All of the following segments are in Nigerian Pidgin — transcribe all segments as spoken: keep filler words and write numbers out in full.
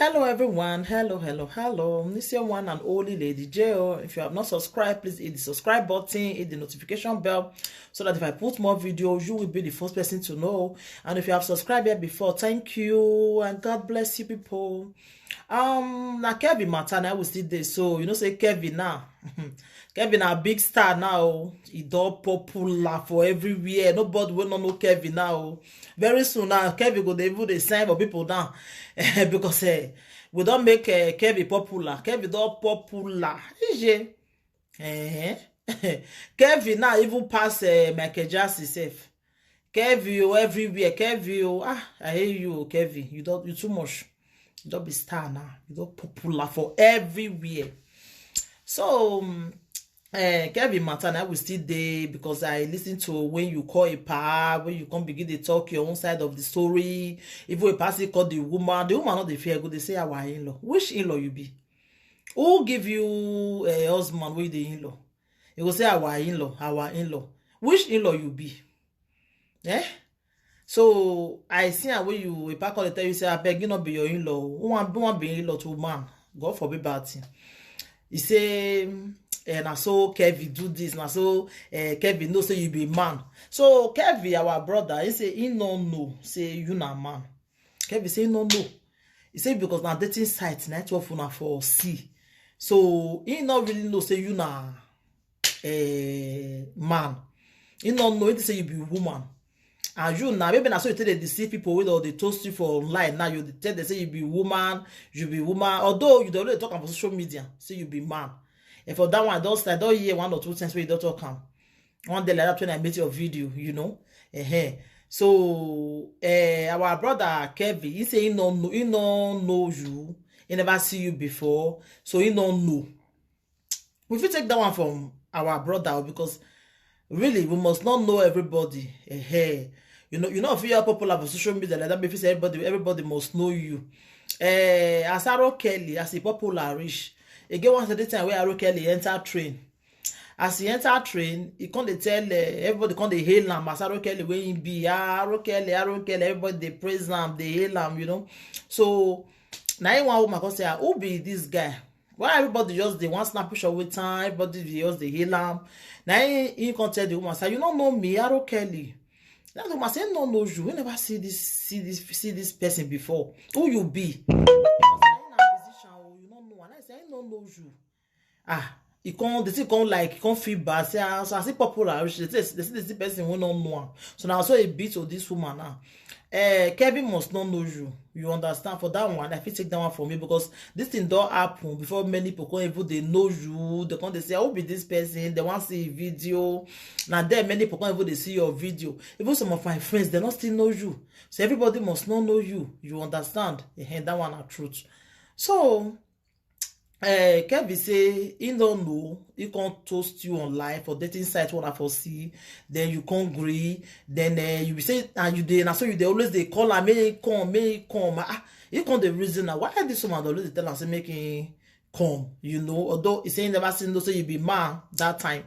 Hello everyone, hello, hello, hello. This is your one and only Lady J O. If you have not subscribed, please hit the subscribe button, hit the notification bell, so that if I put more videos, you will be the first person to know. And if you have subscribed here before, thank you and God bless you people. Um, now Kevin matter now we still dey. So you know say Kevin now, Kevin a big star now. He don popular for everywhere. Nobody will not know Kevin now. Very soon now, Kevin go dey even dey sign for people now because eh, we don make eh, Kevin popular. Kevin don popular. Ije. Eh. Kevin now even pass eh, Michael Jackson sef. Kevin o, everywhere. Kevin o, ah, I hate you o, Kevin. You don, you too much. You don be star now. You don popular for everywhere. So um, eh, Kevin matter now we still dey because I listen to when you call a pa, when you come begin dey talk your own side of the story. Even a pa still call the woman, the woman no dey fear, go dey say our in-law. Which in-law you be? Who give you a husband wey dey in-law? You go say our in-law, our in-law. Which in-law you be? Eh? So I see am wey you a pa call dey tell you say abeg, you no be your in-law. Who wan, who wan be in-law to man? God forbid bad thing. He say eh, na so Kevin do this, na so eh, Kevin know say you be man. So Kevin, our brother, he say he no know say you na man. Kevin say he no know. He say because na dating site na twelve una for see. So he no really know say you na eh, man. He no know, he say you be woman. And you now, maybe na so you take dey deceive people wey don dey toast you for online. Now you dey tell them say you be woman, you be woman. Although you dey always talk am for social media, say you be man. And for that one, I don, I don hear one or two things wey you don talk am. One day like that when I make your video, you know. Uh-huh. So eh, our brother Kevin, he say he no know, he no know you, he never see you before, so he no know. We fit take that one from our brother o, because really we must not know everybody. Eh, you know, you know, if you are popular for social media like that, if you say everybody, everybody must know you. Eh, as Aro Kelly, as he popular reach, e get one certain time where Aro Kelly enter train. As he enter train, he come dey tell eh, everybody come dey hail am as Aro Kelly wey he be. Ah, Aro Kelly, Aro Kelly, everybody dey praise am, dey hail am, you know. So na him one woman come say, ah, who be this guy? Why everybody just dey wan snap picture with am? Everybody dey just dey hail am. Na him he come tell the woman say, you no know me, Aro Kelly. That woman say, no know you. We never see this, see this, see this person before. Who you be? He come say, I na musician o, you no know. And I say, I no know you. Ah, he come, the thing come like, he come feel bad. Say, ah, so I see popular, they say, they see the person who no know am. So now so he beat to this woman now. Eh, Kevin must not know you. You understand? For that one, I fit take that one for me because this thing don happen before many people come even dey know you. They come dey say, who be this person? They wan see video. Na there many people come even dey see your video. Even some of my friends, they no still know you. So everybody must not know you. You understand? Ehen, that one na truth. So eh, Kevin say he no know, he come toast you online for dating site wey una for see, then you come gree, then eh, you be say, and you dey, na so you dey always dey call am, make he come, make he come. Ah, he come dey reason na why this woman dey always dey tell am say make he come, you know, although he say he never see, know say you be man that time.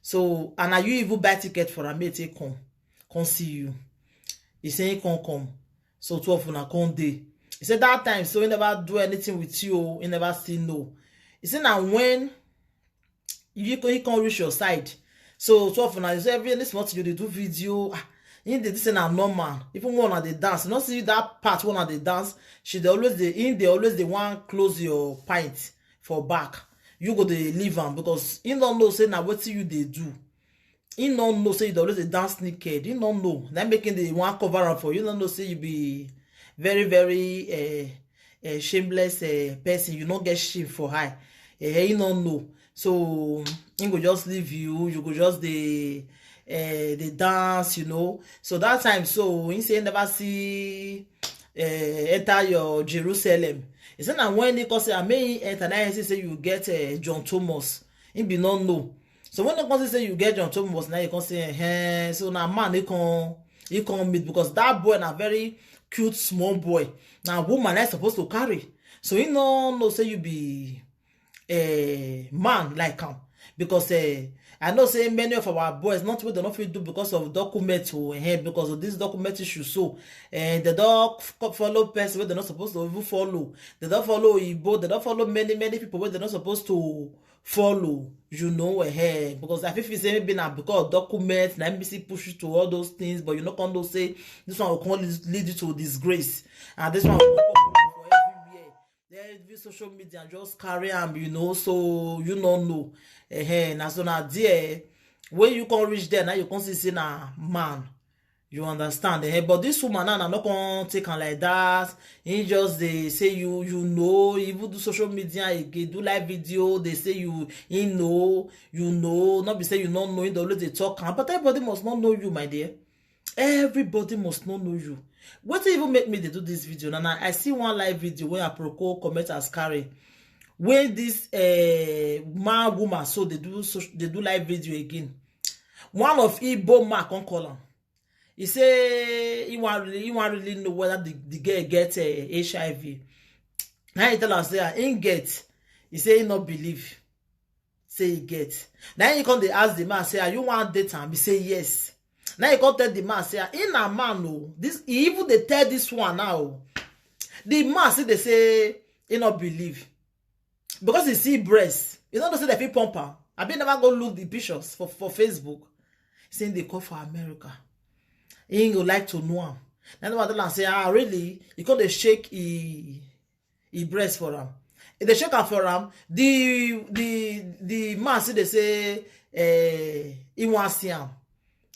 So, and na you even buy ticket for am, make he take come, come see you. He say he come come. So two of una come dey. He say that time, so he never do anything with you o, he never still know. He say na when you co-, he come reach your side. So two of una, you say every, any small thing you dey do video, ah, he dey, this na normal. Even when una dey dance, you no see that part when una dey dance, she dey always dey, he dey always dey wan close your pint for back. You go dey leave am because he no know say na wetin you dey do. He no know say you dey always dey dance naked. He no know. Na make him dey wan cover am for you. He no know say you be very, very eh, eh, shameless eh, person. You no get shame for eye. Eh, he no know. So he go just leave you. You go just dey eh, dey dance, you know. So that time, so he say he never see eh, enter your Jerusalem. He say na when he come say, ah, make he enter, na he see say you get eh, John Thomas. He be no know. So when he come see say you get John Thomas, now he come say, eh, so na man he come, he come meet because that boy na very cute small boy. Na woman na suppose to carry. So he no know say you be eh, man like am because eh, I know say many of our boys, not what they not fit do because of document, oh, eh, because of this document issue. So, eh, they don't f- follow person where they're not supposed to even follow. They don't follow Igbo. They don't follow many, many people where they're not supposed to follow. You know, eh, because I feel say maybe now because of documents, now M B C push you to all those things, but you know, come to say this one will come lead lead you to disgrace, and this one will come for everywhere. Every social media just carry am, you know, so you no know. Eh, na so na there when you come reach there, now you come see say na man. You understand? Eh, but this woman now, na no come take am like that. He just dey say you, you know, even do social media again, do live video. They say you, he know, you know. Not be say you no know. He dey always dey talk am, but everybody must not know you, my dear. Everybody must not know you. What even make me dey do this video? Now, now I see one live video where Aproko comment as carry. Where this uh, man woman so they do so they do live video again. One of Igbo man come call am. He say he want really he want really know whether the, the girl get uh, H I V. Now he tell us say ah, he get. He say he not believe. Say he get. Now he come dey ask the man say, "Are you one date?" And he say yes. Now he come tell the man say, "Ah, he na man o." This he even dey tell this one now. The man say they say he not believe because he see breast. You don't know say they fit pump am. I been never go look the pictures for, for Facebook. Saying they call for America. He ain't go like to know am. Now the man tell am say, "Ah, really?" He come dey shake he he breast for am. He dey shake am for am. The the the man see they say eh, he wan see am.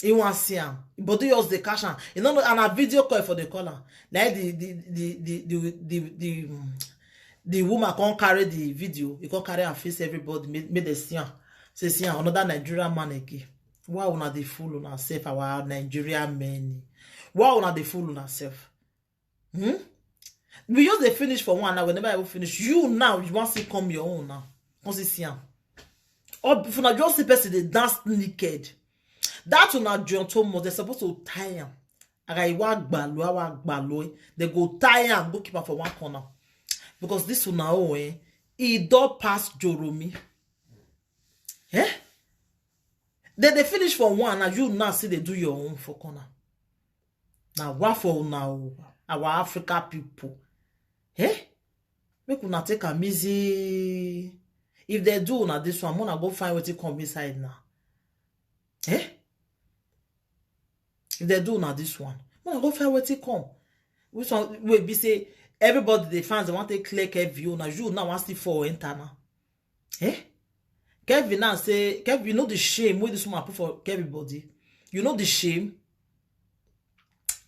He wan see am. But he just dey catch am. You know, and a video call for the caller. Like the the the the the the, the, um, the woman can't carry the video. He can't carry and face everybody. Make, make they see am. Say see am another Nigerian man again. Why una dey fool una self, our Nigerian men? Why una dey fool una self? Hmm? We just dey finish for one now. We never even finish. You now, you want to come your own now. Come see see am. Or if una just see person dey dance naked. That una John Thomas, they're supposed to tie am. Aga iwa gbalo, awa gbalo. They go tie am, go keep am for one corner. Because this una own, eh, e don pass Joromi. Eh? They dey finish for one, and you now see they do your own for corner. Now what for now? Our Africa people. Eh? Make una take am easy. If they do una this one, una go find wetin come inside now. Eh? If they do una this one, una go find wetin come. Which one will be say everybody the fans they want to clear Kevin, now you now want still fall enter now. Eh? Kevin now say, Kevin, you know the shame where this woman put for Kevin body. You know the shame.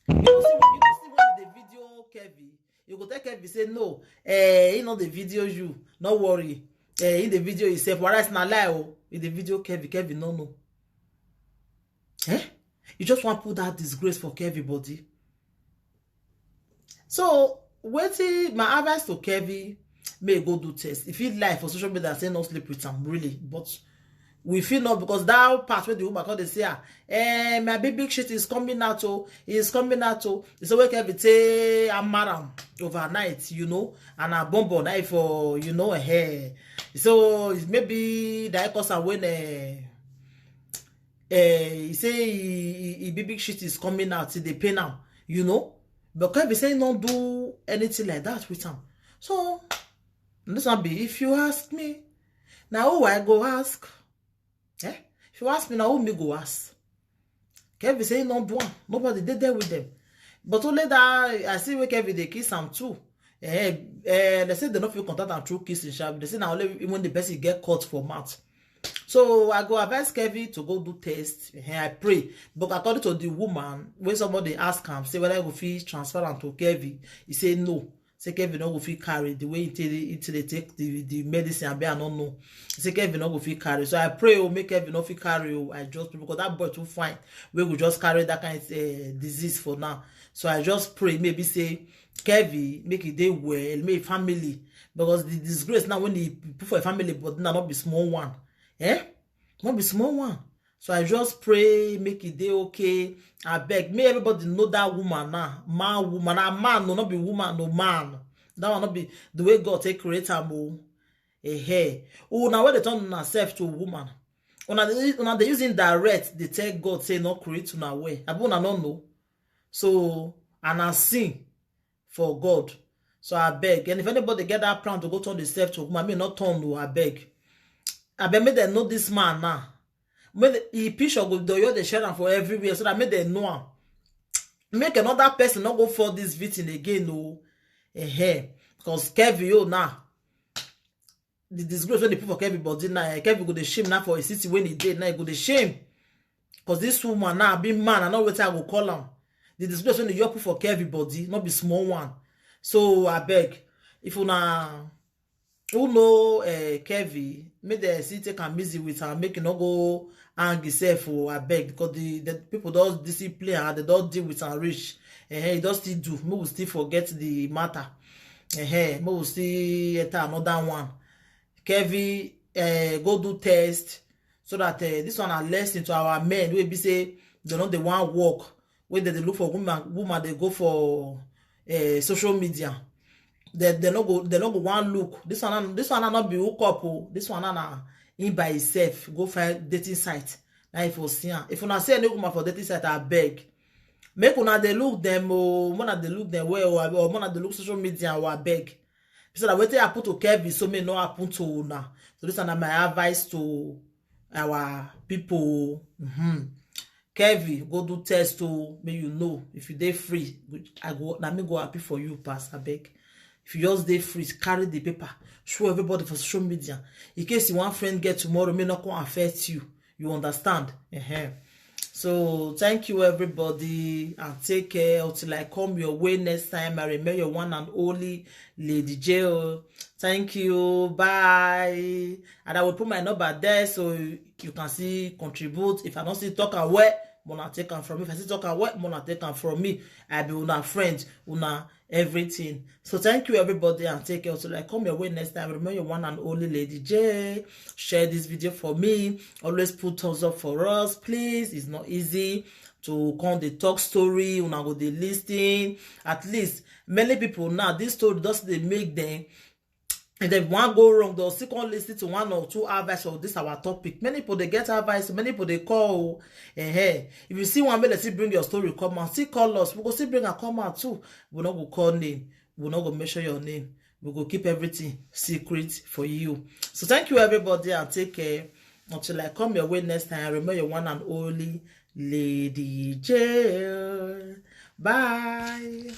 You know see, you know see when the video Kevin. You go tell Kevin say no. Eh, you know the video you. No worry. Eh, in the video yourself. Whereas na lie oh. In the video Kevin, Kevin no no. Eh? You just want to put that disgrace for Kevin body. So wetin my advice to Kevin, may go do test. If he lie for social media, say no sleep with am really, but we feel not because that part where the woman called they say ah, eh, my big big shit is coming out oh, is coming out oh. It's a way Kevin say I'm married overnight, you know, and a bomb on for you know a hair. So it's maybe that cause and when eh, eh, he say he, he, he big big shit is coming out, he dey pain am, you know. But Kevin say he no do anything like that with am. So this one be if you ask me, now who I go ask? Eh? If you ask me, now who me go ask? Kevin say he no do am. Nobody dey there with them. But only that I see where Kevin dey kiss am too. Eh, eh, they say they no fit contact am through kissing sha. They say na only when the person get caught for mouth. So I go advise Kevin to go do test. Eh, I pray. But according to the woman, when somebody ask am, say whether he go fit transfer am to Kevin, he say no. Say Kevin no go fit carry the way he take he take dey take the the medicine abi I no know. He say Kevin no go fit carry. So I pray oh make Kevin no fit carry oh. I just pray because that boy too fine. We go just carry that kind of uh, disease for now. So I just pray maybe say Kevin make it dey well, make family because the disgrace now when he put for a family but now not be small one. Eh? Not be small one. So I just pray make it dey okay. I beg, may everybody know that woman now. Man, woman, a man, no, not be woman, no man. That one not be the way God take create am. Oh, eh, hey. Oh, now where they turn herself to a woman. Una dey, una dey use indirect dey tell God say no create una well. Abi una no know? So, and na sin for God. So I beg, and if anybody get that plan to go turn the self to woman, me not turn no, I beg. I beg, make dem know this man now. Make the, he picture go dey, dey share am for everywhere so that make dem know am. Make another person not go for this victim again, no. Eh, because Kevin, oh, now the disgrace wey dey put for Kevin body now, eh, Kevin go dey shame now for a city when he dey now, he go dey shame. Because this woman now, big man, I know wetin I go call am. The disgrace wey dey put for Kevin body, not be small one. So I beg, if una who know uh, Kevin, make dem still take am easy with am, make e no go hang himself, oh, I beg, because the, the people don discipline am, they don deal with am reach. Eh, he don still do, make we still forget the matter. Eh, make we still enter another one. Kevin, eh, go do test so that, eh, this one na lesson to our men wey be say they no dey wan work, wey dem dey look for woman, woman dey go for, eh, social media. They, they no go, they no go wan look. This one, this one na not be hook up, oh. This one na, na him by himself go find dating site. Now if you see am, if una see any woman for dating site, I beg, make una dey look them, oh, una dey look them well, oh, or una dey look social media, oh, I beg. So that wetin happen to Kevin, so may not happen to una. So this one na my advice to our people. Mm-hmm. Kevin, go do test, oh, may you know. If you dey free, I go, na me go happy for you, pass, I beg. If you just dey free, carry the paper, show everybody for social media. In case you one friend get tomorrow, may not come affect you. You understand? Uh-huh. So thank you, everybody, and take care until I come your way next time. I remain your one and only Lady J O. Thank you. Bye. And I will put my number there so you can see contribute. If I don't see talk away, mona take am from me. If I see talk away, mona take am from me. I be una friend, una everything. So thank you, everybody, and take care. So like, come your way next time. Remember your one and only Lady J. Share this video for me. Always put thumbs up for us, please. It's not easy to come the talk story. Una go dey listen. At least many people now, this story does they make them. And if one go wrong, they'll still come listen to one or two advice of this our topic. Many people they get advice, many people they call. Eh, eh. If you see one minute, still bring your story, come out. Still call us. We go still bring a come out too. We no go call name. We no go mention your name. We go keep everything secret for you. So thank you, everybody, and take care. Until I come your way next time, remember your one and only Lady J. Bye.